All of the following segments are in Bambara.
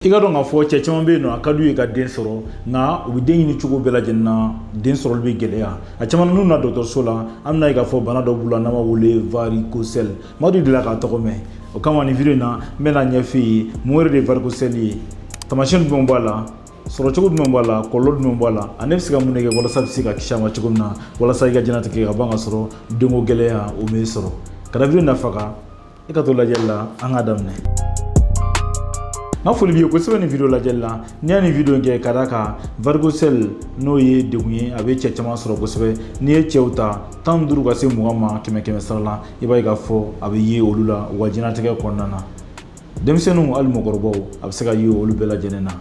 I ka dɔn k'a fɔ cɛ caman bɛ yen nɔ, a ka d'u ye ka den sɔrɔ, nka u bɛ den ɲini cogo bɛɛ lajɛlen na, den sɔrɔli bɛ gɛlɛya. A caman n'u na dɔgɔtɔrɔso la, an bɛna ye k'a fɔ bana dɔ b'u la n'an b'a wele varicocèle. Maa dɔ delila k'a tɔgɔ mɛn. O kama, nin vidéo in na, n bɛna ɲɛf'i ye mun yɛrɛ de ye varicocèle ye, taamasiyɛn jumɛn b'a la, sɔrɔcogo jumɛn b'a la, kɔlɔlɔ jumɛn b'a la, ani bɛ se ka mun de kɛ walasa a bɛ se ka kisi a ma cogo min na, walasa i ka diɲɛlatigɛ ka ban ka sɔrɔ denko gɛlɛya o m'e sɔrɔ. Ka da vidéo nafa kan, i ka to lajɛli la. An k'a daminɛ. N ka foli b'i ye kosɛbɛ nin vidéo lajɛli la. N'i y'a nin vidéo in kɛ, ka d'a kan varicocèle n'o ye degun ye, a bɛ cɛ caman sɔrɔ kosɛbɛ. N'i ye cɛw ta 15 ka se 20 ma, kɛmɛ kɛmɛ sara la, i b'a ye k'a fɔ a bɛ ye olu la u ka diɲɛlatigɛ kɔnɔna na. Denmisɛnninw, hali mɔgɔkɔrɔbaw, a bɛ se ka ye olu bɛɛ lajɛlen na.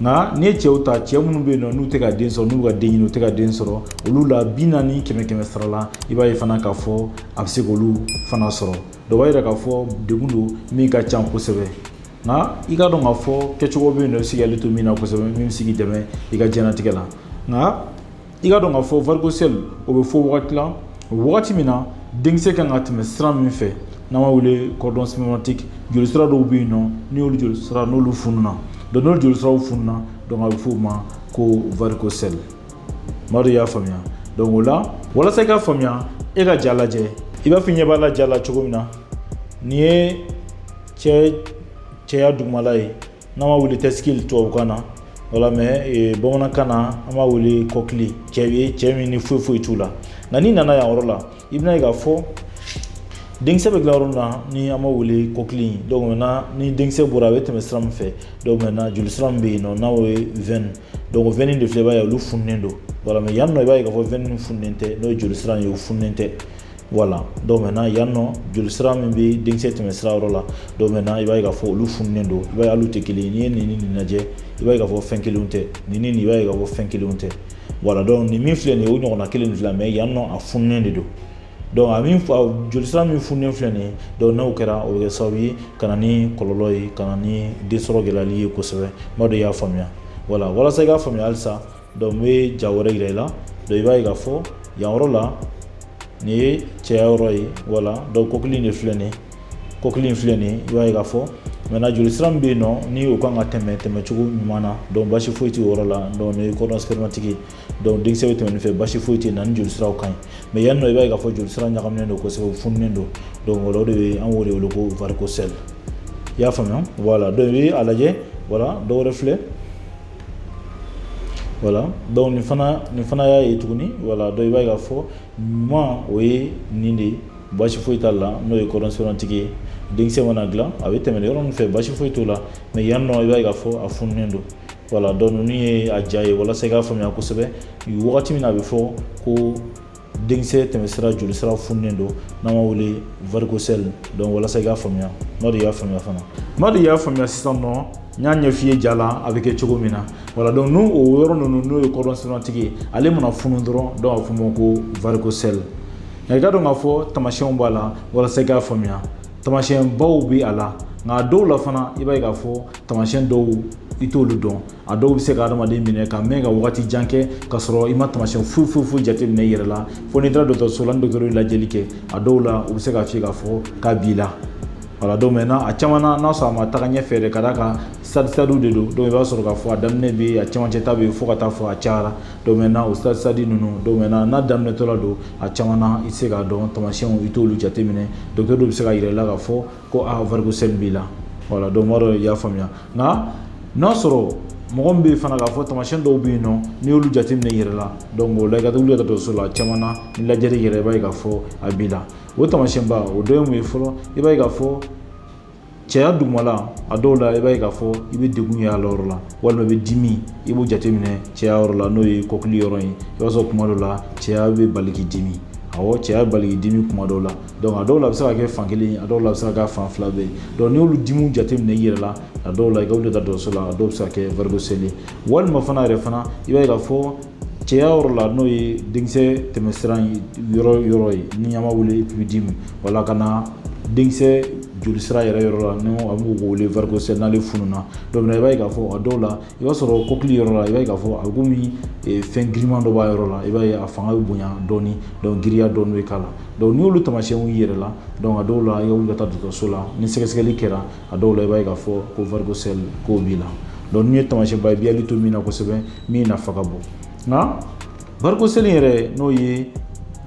Nka n'i ye cɛw ta, cɛ minnu bɛ yen nɔ n'u tɛ ka den sɔrɔ, n'u bɛ ka den ɲini, u tɛ ka den sɔrɔ, olu la 40 kɛmɛ kɛmɛ sara la, i b'a ye fana k'a fɔ a bɛ se k'olu fana sɔrɔ. Dɔ b'a yira k'a fɔ degun don min ka ca kosɛbɛ. Nka i ka dɔn k'a fɔ kɛcogo bɛ yen nɔ, i bɛ se k'i hakili to min na kosɛbɛ, min bɛ se k'i dɛmɛ i ka diɲɛlatigɛ la. Nka i ka dɔn k'a fɔ varicocèle, o bɛ fɔ wagati la, wagati min na denkisɛ kan ka tɛmɛ sira min fɛ n'an b'a wele cordon spermatique, jolisira dɔw bɛ yen nɔ, n'i y'olu jolisira n'olu fununa, donc n'olu jolisiraw fununa, donc a bɛ f'o ma ko varicocèle. Maa dɔ y'a faamuya? Donc o la, walasa i ka faamuya, e ka ja lajɛ. I b'a fɔ i ɲɛ b'a la ja la cogo min na, nin ye cɛ cɛya dugumala ye n'an b'a wele testicule tubabukan na, wala mais bamanankan na an b'a wele kɔkili. Cɛ ye cɛ min ni foyi foyi t'u la. Nka n'i nana yan yɔrɔ la, i bɛna ye k'a fɔ denkisɛ bɛ dilan yɔrɔ min na ni an b'a wele kɔkili. Donc maintenant, ni denkisɛ bɔra, a bɛ tɛmɛ sira min fɛ, donc maintenant joli sira min bɛ yen nɔ n'o ye veine, donc o veine de filɛ, i b'a ye olu fununen don. Voilà. Mais yan nɔ, i b'a ye k'a fɔ veine fununen tɛ, n'o ye joli sira ye, o fununen tɛ. Voilà. Donc maintenant, yan nɔ, joli sira min bɛ denkisɛ tɛmɛ sira yɔrɔ la, donc maintenant i b'a ye k'a fɔ olu fununen don. I b'a ye hali u tɛ kelen ye. N'i ye nin ni nin lajɛ, i b'a ye k'a fɔ fɛn kelenw tɛ. Nin ni nin, i b'a ye k'a fɔ fɛn kelenw tɛ. Voilà. Donc nin min filɛ nin ye, o ɲɔgɔnna kelen nin filɛ, mais yan nɔ a fununen de don. Donc a min joli sira min fununen filɛ nin ye, donc n'o kɛra, o bɛ kɛ sababu ye ka na ni kɔlɔlɔ ye, ka na ni densɔrɔ gɛlɛyali ye kosɛbɛ. N b'a dɔn i y'a faamuya. Voilà. Walasa i k'a faamuya halisa, donc n bɛ ja wɛrɛ yira i la. Donc i b'a ye k'a fɔ yan yɔrɔ la, nin ye cɛya yɔrɔ ye. Voilà. Donc kɔkili de filɛ nin ye, kɔkili in filɛ nin ye. I b'a ye k'a fɔ maintenant joli sira min bɛ yen nɔ ni o kan ka tɛmɛ tɛmɛcogo ɲuman na, donc basi foyi tɛ o yɔrɔ la. Donc nin ye cordon spermatique ye, donc denkisɛ bɛ tɛmɛ nin fɛ, basi foyi tɛ yen na ni joli siraw ka ɲi. Mais yan nɔ, i b'a ye k'a fɔ joli sira ɲagaminen don kosɛbɛ, u fununen don. Donc o la, o de bɛ an b'o de wele ko varicocèle. I y'a faamuya? Voilà. Donc i bɛ a lajɛ. Voilà, dɔ wɛrɛ filɛ. Voilà. Donc nin fana y'a ye tuguni. Voilà. Donc i b'a ye k'a fɔ ɲuman, o ye nin de ye, basi foyi t'a la, n'o ye cordon spermatique ye. Denkisɛ mana dilan, a bɛ tɛmɛ yɔrɔ min fɛ, basi foyi t'o la. Mais yan nɔ, i b'a ye k'a fɔ a fununen don. Voilà. Donc ninnu ye a ja ye walasa i k'a faamuya kosɛbɛ wagati min na a bɛ fɔ ko denkisɛ tɛmɛsira joli sira fununen don n'an b'a wele varicocèle. Donc walasa i k'a faamuya, n b'a dɔn i y'a faamuya fana. N b'a dɔn i y'a faamuya. Sisan nɔ, n y'a ɲɛf'i ye ja la a bɛ kɛ cogo min na. Voilà. Donc n'o o yɔrɔ ninnu, n'o ye cordon spermatique ye, ale mana funu dɔrɔn, donc a bɛ f'o ma ko varicocèle. Nka i ka dɔn k'a fɔ taamasiyɛnw b'a la walasa i k'a faamuya. Taamasiyɛnbaw bɛ a la, nka a dɔw la fana, i b'a ye k'a fɔ taamasiyɛn dɔw, i t'olu dɔn. A dɔw bɛ se ka adamaden minɛ ka mɛn, ka wagati jan kɛ ka sɔrɔ i ma taamasiyɛn foyi foyi foyi jateminɛ i yɛrɛ la, fo n'i taara dɔgɔtɔrɔso la, ni dɔgɔtɔrɔ ye lajɛli kɛ, a dɔw la u bɛ se k'a f'i ye k'a fɔ k'a b'i la. Voilà. Donc maintenant, a caman na, n'a sɔrɔ a ma taga ɲɛfɛ yɛrɛ, ka d'a kan stade stade de don. Donc i b'a sɔrɔ k'a fɔ a daminɛ bɛ yen, a cɛmancɛ ta bɛ yen, fo ka taa fɔ a cayara. Donc maintenant o stade stade ninnu, donc maintenant n'a daminɛtɔla don, a caman na i tɛ se k'a dɔn, taamasiyɛnw i t'olu jateminɛ. Docteur dɔw bɛ se ka yira i la k'a fɔ ko a varicocèle b'i la. Voilà. Donc n b'a dɔn i y'a faamuya. Nka n'a sɔrɔ mɔgɔ min bɛ yen fana k'a fɔ taamasiyɛn dɔw bɛ yen nɔ, n'i y'olu jateminɛ i yɛrɛ la, donc o la i ka wuli ka taa dɔgɔtɔrɔso la. A caman na, ni lajɛli kɛra, i b'a ye k'a fɔ a b'i la. O taamasiyɛnba, o dɔ ye mun ye fɔlɔ? I b'a ye k'a fɔ cɛya dugumala, a dɔw la i b'a ye k'a fɔ i bɛ degun ye a yɔrɔ la, walima i bɛ dimi, i b'o jateminɛ cɛya yɔrɔ la, n'o ye kɔkili yɔrɔ ye. I b'a sɔrɔ kuma dɔw la cɛya bɛ bali k'i dimi. Awɔ, cɛya bɛ bali k'i dimi kuma dɔw la. Donc a dɔw la a bɛ se ka kɛ fan kelen, a dɔw la a bɛ se ka kɛ fan fila bɛɛ ye. Donc n'i y'olu dimiw jateminɛ i yɛrɛ la, a dɔw la i ka wuli ka taa dɔgɔtɔrɔso la. A dɔw bɛ se ka kɛ varicocèle ye. Walima fana yɛrɛ fana, i b'a ye k'a fɔ cɛya yɔrɔ la, n'o ye denkisɛ tɛmɛsira yɔrɔ yɔrɔ ye ni an b'a wele épididyme, wala ka na denkisɛ jolisira yɛrɛ yɔrɔ la, n'o a b'o wele varicocèle, n'ale fununa. Donc i b'a ye k'a fɔ a dɔw la, i b'a sɔrɔ kɔkili yɔrɔ la, i b'a ye k'a fɔ a bɛ komi fɛn giriman dɔ b'a yɔrɔ la, i b'a ye a fanga bɛ bonya dɔɔni, donc giriya dɔɔni bɛ k'a la. Donc n'i y'olu taamasiyɛnw y'i yɛrɛ la, donc a dɔw la i ka wuli ka taa dɔgɔtɔrɔso la. Ni sɛgɛsɛgɛli kɛra, a dɔw la i b'a ye k'a fɔ ko varicocèle k'o b'i la. Donc n'i ye taamasiyɛnba ye, i b'i hakili to min na kosɛbɛ, min nafa ka bon. Nka varicocèle yɛrɛ, n'o ye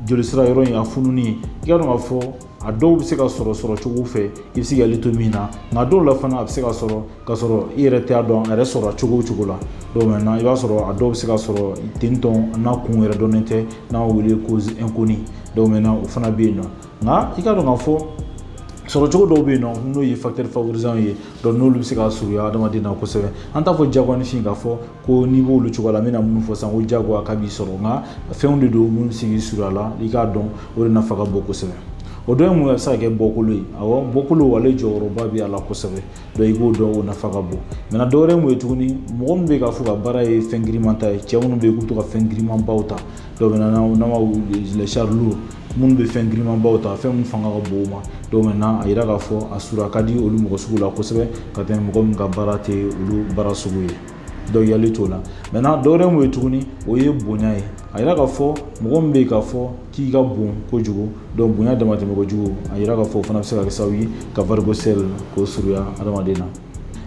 jolisira yɔrɔ in a fununi, i ka dɔn k'a fɔ a dɔw bɛ se ka sɔrɔ cogo fɛ, i bɛ se k'i hakili to min na. Nka dɔw la fana, a bɛ se ka sɔrɔ ka sɔrɔ i yɛrɛ t'a dɔn a yɛrɛ sɔrɔ cogo o cogo la. Donc maintenant i b'a sɔrɔ a dɔw bɛ se ka sɔrɔ ten tɔ, n'a kun yɛrɛ dɔnnen tɛ, n'a wele cause inconnue. Donc maintenant o fana bɛ yen nɔ. Nka i ka dɔn k'a fɔ sɔrɔcogo dɔw bɛ yen nɔ, n'o ye facteur favorisant ye, donc n'olu bɛ se ka surunya adamaden na kosɛbɛ. An t'a fɔ diyagoyanifin k'a fɔ ko n'i b'olu cogoya la, n bɛna minnu fɔ sisan, ko diyagoya k'a b'i sɔrɔ. Nka fɛnw de don minnu bɛ se k'i surunya la, i k'a dɔn, o de nafa ka bon kosɛbɛ. O dɔ ye mun ye? A bɛ se ka kɛ bɔkolo ye. Awɔ, bɔkolo, ale jɔyɔrɔba bɛ a la kosɛbɛ. Donc i k'o dɔn, o nafa ka bon. Maintenant dɔ wɛrɛ ye mun ye tuguni? Mɔgɔ min bɛ k'a fɔ ka baara ye fɛn giriman ta ye, cɛ minnu bɛ yen k'u bɛ to ka fɛn girimanbaw ta, donc maintenant n'an b'a wele les charges lourdes, minnu bɛ fɛn girimanbaw ta, fɛn min fanga ka bon u ma. Donc maintenant a yira k'a fɔ a sura ka di olu mɔgɔ sugu la kosɛbɛ ka tɛmɛ mɔgɔ min ka baara tɛ olu baara sugu ye. Donc yali t'o la. Maintenant dɔ wɛrɛ ye mun ye tuguni? O ye bonya ye. A yira k'a fɔ mɔgɔ min bɛ yen k'a fɔ k'i ka bon kojugu, donc bonya damatɛmɛ kojugu, a yira k'a fɔ o fana bɛ se ka kɛ sababu ye ka varicocèle k'o surunya adamaden na.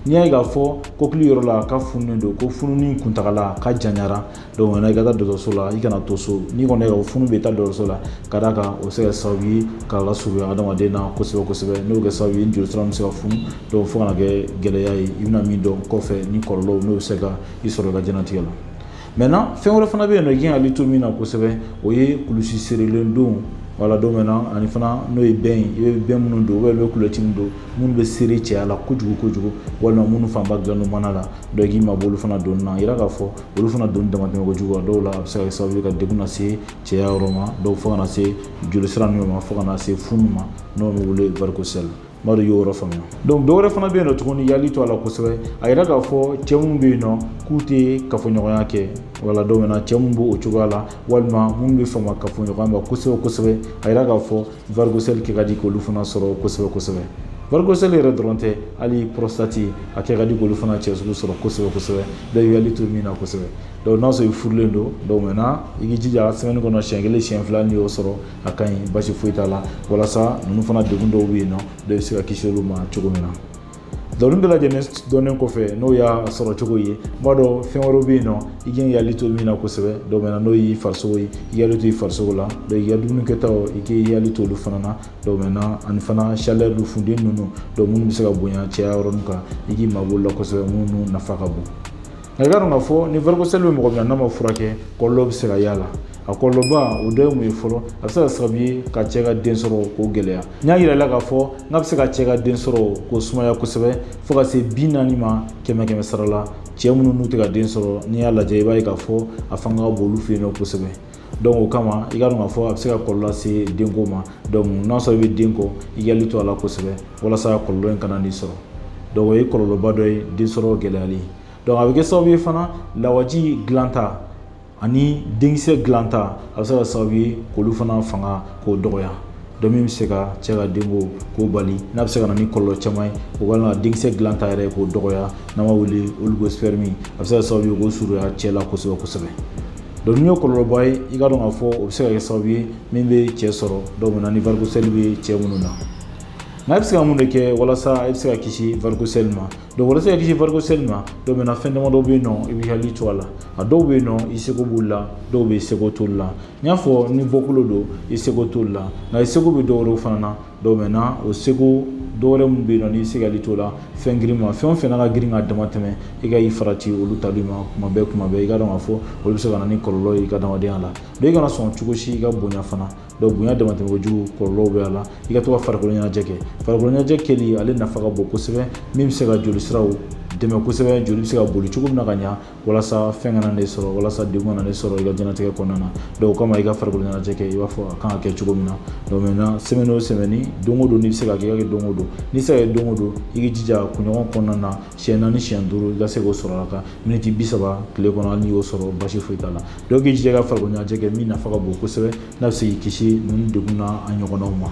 N'i y'a ye k'a fɔ kɔkili yɔrɔ la k'a fununen don, ko fununi kuntagala ka janyara, donc i ka taa dɔgɔtɔrɔso la, i kana to so. N'i kɔni ye k'a fɔ funu bɛ taa dɔgɔtɔrɔso la, ka d'a kan o bɛ se ka kɛ sababu ye k'a lasurunya adamaden na kosɛbɛ kosɛbɛ. N'o bɛ kɛ sababu ye, joli sira bɛ se ka funu, donc fo ka na kɛ gɛlɛya ye, i bɛna min dɔn kɔfɛ ni kɔlɔlɔw n'o bɛ se ka i sɔrɔ i ka diɲɛlatigɛ la. Maintenant fɛn wɛrɛ fana bɛ yen nɔ, i kan hakili to min na kosɛbɛ, o ye kulusi serilen don. Wala don maintenant ani fana n'o ye bɛn ye, i bɛ bɛn minnu don, i bɛ culotte min don, minnu bɛ seri cɛya la kojugu kojugu, walima minnu fanba dilannen mana la, donc k'i mabɔ olu fana donni na. A yira k'a fɔ olu fana donni damatɛmɛ kojugu, a dɔw la a bɛ se ka kɛ sababu ye ka degun lase cɛya yɔrɔ ma, donc fo ka na se jolisira ninnu ma, fo ka na se funu ma, n'o bɛ wele varicocèle. N b'a dɔn i y'o yɔrɔ faamuya. Donc dɔ wɛrɛ fana bɛ yen nɔ tuguni, yali to a la kosɛbɛ. A yira k'a fɔ cɛ minnu bɛ yen nɔ k'u tɛ kafoɲɔgɔnya kɛ, wala dɔw na cɛ minnu b'o cogoya la, walima minnu bɛ fama kafoɲɔgɔnya ma kosɛbɛ kosɛbɛ, a yira k'a fɔ varicocèle kɛ ka di k'olu fana sɔrɔ kosɛbɛ kosɛbɛ. Varicocèle yɛrɛ dɔrɔn tɛ, hali prostate a kɛ ka di k'olu fana cɛ sugu sɔrɔ kosɛbɛ kosɛbɛ. Donc i hakili to min na kosɛbɛ. Donc n'a sɔrɔ i furulen don, donc maintenant i k'i jija semaine kɔnɔ siɲɛ kelen, siɲɛ fila, n'i y'o sɔrɔ a ka ɲi, basi foyi t'a la, walasa ninnu fana degun dɔw bɛ yen nɔ, dɔw bɛ se ka kisi olu ma cogo min na. Donc ninnu bɛɛ lajɛlen dɔnnen kɔfɛ, n'o y'a sɔrɔ cogo ye, n b'a dɔn fɛn wɛrɛw bɛ yen nɔ, i kan k'i hakili to min na kosɛbɛ. Donc maintenant n'o y'i farisogo ye, i k'i hakili to i farisogo la. Donc i ka dumuni kɛtaw, i k'i hakili to olu fana na. Donc maintenant ani fana chaleur, funteni ninnu, donc minnu bɛ se ka bonya cɛya yɔrɔnin kan, i k'i mabɔ olu la kosɛbɛ, minnu nafa ka bon. Nka i ka dɔn k'a fɔ ni varicocèle bɛ mɔgɔ min na, n'a ma furakɛ, kɔlɔlɔ bɛ se ka y'a la. A kɔlɔlɔba o dɔ ye mun ye fɔlɔ? A bɛ se ka sababu ye ka cɛ ka den sɔrɔ k'o gɛlɛya. N y'a yira i la k'a fɔ n'a bɛ se ka cɛ ka den sɔrɔ k'o sumaya kosɛbɛ, fo ka se 40 ma kɛmɛ kɛmɛ sara la. Cɛ minnu n'u tɛ ka den sɔrɔ, n'i y'a lajɛ, i b'a ye k'a fɔ a fanga ka bon olu fɛ yen nɔ kosɛbɛ. Donc o kama, i ka dɔn k'a fɔ a bɛ se ka kɔlɔlɔ lase denko ma. Donc n'a sɔrɔ i bɛ den kɔ, i k'i hakili to a la kosɛbɛ, walasa kɔlɔlɔ in kana n'i sɔrɔ. Donc o ye kɔlɔlɔba dɔ ye, den sɔrɔ gɛlɛyali. Donc a bɛ kɛ sababu ye fana, lawaji dilanta ani denkisɛ dilanta, a bɛ se ka sababu ye k'olu fana fanga k'o dɔgɔya. Donc min bɛ se ka cɛ ka denko k'o bali, n'a bɛ se ka na ni kɔlɔlɔ caman ye, o walima denkisɛ dilanta yɛrɛ k'o dɔgɔya, n'an b'a wele oligospermie, a bɛ se ka sababu ye k'o surunya cɛ la kosɛbɛ kosɛbɛ. Donc n'i ye kɔlɔlɔba ye, i ka dɔn k'a fɔ o bɛ se ka kɛ sababu ye min bɛ cɛ sɔrɔ. Donc maintenant ni varicocèle bɛ cɛ minnu na, nka i bɛ se ka mun de kɛ walasa i bɛ se ka kisi varicocèle ma? Donc walasa ka kisi varicocèle ma, donc maintenant fɛn damadɔ bɛ yen nɔ, i bɛ hakili to a la. A dɔw bɛ yen nɔ, i seko b'olu la, dɔw bɛ yen, seko t'olu la. N y'a fɔ ni bɔkolo don, i seko t'olu la, nka i seko bɛ dɔw wɛrɛw fana na. Donc maintenant o seko dɔwɛrɛ min bɛ yen nɔ, n'i bɛ se ka hakili t'o la, fɛn girinma, fɛn o fɛn n'a ka girin ka dama tɛmɛ, i ka i farati olu tali ma kuma bɛɛ kuma bɛɛ. I ka dɔn k'a fɔ olu bɛ se ka na ni kɔlɔlɔ ye i ka adamadenya la. Donc i kana sɔn cogo si i ka bonya fana. Donc bonya damatɛmɛ kojugu, kɔlɔlɔw bɛ a la. I ka to ka farikolo ɲɛnajɛ kɛ. Farikolo ɲɛnajɛ kɛli, ale nafa ka bon kosɛbɛ, min bɛ se ka joli siraw dɛmɛ kosɛbɛ, joli bɛ se ka boli cogo min na ka ɲa, walasa fɛn kana ne sɔrɔ, walasa degun kana ne sɔrɔ i ka diɲɛlatigɛ kɔnɔna na. Donc o kama, i ka farikolo ɲɛnajɛ kɛ i b'a fɔ a kan ka kɛ cogo min na. Donc maintenant semaine o semaine, don o don, n'i bɛ se ka kɛ, i ka kɛ don o don. N'i se ka kɛ don o don, i k'i jija kunɲɔgɔn kɔnɔna na siɲɛ 4, siɲɛ 5, i ka se k'o sɔrɔ a kan miniti 30 tile kɔnɔ. Hali n'i y'o sɔrɔ, basi foyi t'a la. Donc k'i jija i ka farikolo ɲɛnajɛ kɛ, min nafa ka bon kosɛbɛ, n'a bɛ se k'i kisi ninnu degun n'a ɲɔgɔnnaw ma.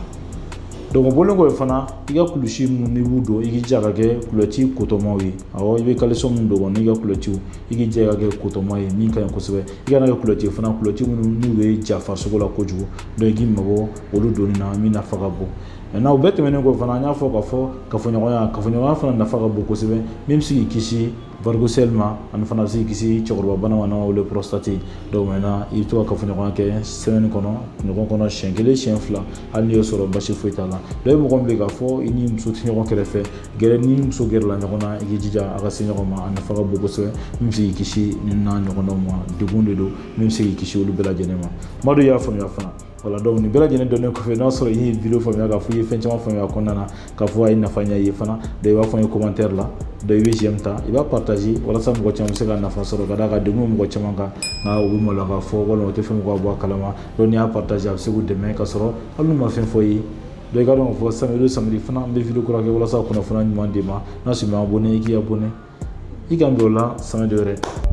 Donc o bɔlen kɔfɛ fana, i ka kulusi minnu n'i b'u don, i k'i jija ka kɛ kulɔti kotɔmaw ye. Awɔ, i bɛ caleçon minnu don kɔni, n'i ka kulɔtiw, i k'i jija ka kɛ kotɔma ye min ka ɲi kosɛbɛ. I kana kɛ kulɔti fana, kulɔti minnu n'u bɛ ja farisogo la kojugu. Donc i k'i mabɔ olu donni na min nafa ka bon. Maintenant, o bɛɛ tɛmɛnen kɔ fana, an y'a fɔ k'a fɔ kafoɲɔgɔnya fana nafa ka bon kosɛbɛ, min bɛ se k'i kisi varicocèle ma, ani fana bɛ se k'i kisi cɛkɔrɔba bana ma n'an b'a wele prostate. Donc maintenant, i bɛ to ka kafoɲɔgɔnya kɛ semaine kɔnɔ, ɲɔgɔn kɔnɔ, siɲɛ kelen, siɲɛ fila. Hali n'i y'o sɔrɔ, basi foyi t'a la. Donc mɔgɔ min bɛ k'a fɔ i ni muso tɛ ɲɔgɔn kɛrɛfɛ, gɛrɛ ni muso gɛrɛla ɲɔgɔn na, i k'i jija a ka se ɲɔgɔn ma. A nafa ka bon kosɛbɛ, min bɛ se k'i kisi nin n'a ɲɔgɔnnaw ma. Degun de don min bɛ se k'i kisi olu bɛɛ lajɛlen ma. Madu y'a faamuya fana. Voilà, donc nin bɛɛ lajɛlen dɔnnen kɔfɛ, n'a sɔrɔ i ye vidéo faamuya, k'a fɔ i ye fɛn caman faamuya a kɔnɔna na, k'a fɔ a ye nafa ɲɛ i ye fana, donc i b'a fɔ n ye commentaire la. Donc i bɛ j'aime ta, i b'a partager walasa mɔgɔ caman bɛ se ka nafa sɔrɔ, ka d'a kan degun bɛ mɔgɔ caman kan, nka u bɛ maloya k'a fɔ walima u tɛ fɛn ka bɔ a kalama. Donc n'i y'a partager, a bɛ se k'u dɛmɛ ka sɔrɔ hali n'u ma fɛn fɔ i ye. Donc i ka dɔn k'a fɔ samedi o samedi fana, n bɛ vidéo kura kɛ walasa kunnafoniya ɲuman d'i ma. N'a sɔrɔ i ma abonné, i k'i abonné. I k'an bila o la samedi wɛrɛ.